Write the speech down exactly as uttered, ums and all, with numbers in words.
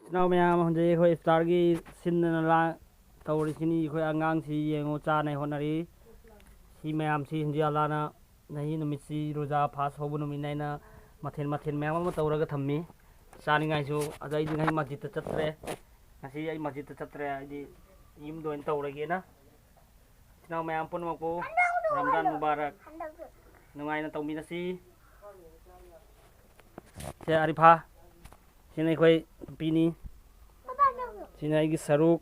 ꯏꯆꯤꯟ ꯏꯅꯥꯎ ꯃꯌꯥꯝ, ꯍꯧꯖꯤꯛ ꯑꯩꯈꯣꯏ ꯏꯐꯇꯥꯔꯒꯤ ꯁꯤꯟꯗꯅ ꯂꯥꯡ ꯇꯧꯔꯤꯁꯤꯅꯤ꯫ ꯑꯩꯈꯣꯏ ꯑꯉꯥꯡꯁꯤ ꯌꯦꯡꯉꯨ, ꯆꯥꯅꯩ ꯍꯣꯠꯅꯔꯤ꯫ ꯁꯤ ꯃꯌꯥꯝꯁꯤ ꯍꯧꯖꯤꯛ ꯑꯜꯂꯥꯅ ꯉꯁꯤ ꯅꯨꯃꯤꯠꯁꯤ ꯔꯣꯖꯥ ꯐꯥꯁ ꯍꯧꯕ ꯅꯨꯃꯤꯠꯅꯤ ꯍꯥꯏꯅ ꯃꯊꯦꯜ ꯃꯊꯦꯜ ꯃꯌꯥꯝ ꯑꯃ ꯇꯧꯔꯒ ꯊꯝꯃꯤ ꯆꯥꯅꯤꯡꯉꯥꯏꯁꯨ꯫ ꯑꯗꯣ ꯑꯩꯗꯤ ꯉꯁꯤ ꯃꯁꯖꯤꯠꯇ ꯆꯠꯇ꯭ꯔꯦ꯫ ꯉꯁꯤ ꯑꯩ ꯃꯁꯖꯤꯠꯇ ꯆꯠꯇ꯭ꯔꯦ, ꯑꯩꯗꯤ ꯌꯨꯝꯗ ꯑꯣꯏꯅ ꯇꯧꯔꯒꯦꯅ꯫ ꯏꯆꯤꯟ ꯏꯅꯥꯎ ꯃꯌꯥꯝ ꯄꯨꯝꯅꯃꯛꯄꯨ ꯔꯝꯖꯥꯟ ꯃꯨꯕꯥꯔꯛ꯫ ꯅꯨꯡꯉꯥꯏꯅ ꯇꯧꯃꯤꯟꯅꯁꯤ꯫ ꯁꯦ ꯑꯔꯤꯐꯥ, ꯁꯤꯅ ꯑꯩꯈꯣꯏ ꯅꯨꯄꯤꯅꯤ꯫ ꯁꯤꯅ ꯑꯩꯒꯤ ꯁꯔꯨꯛ꯫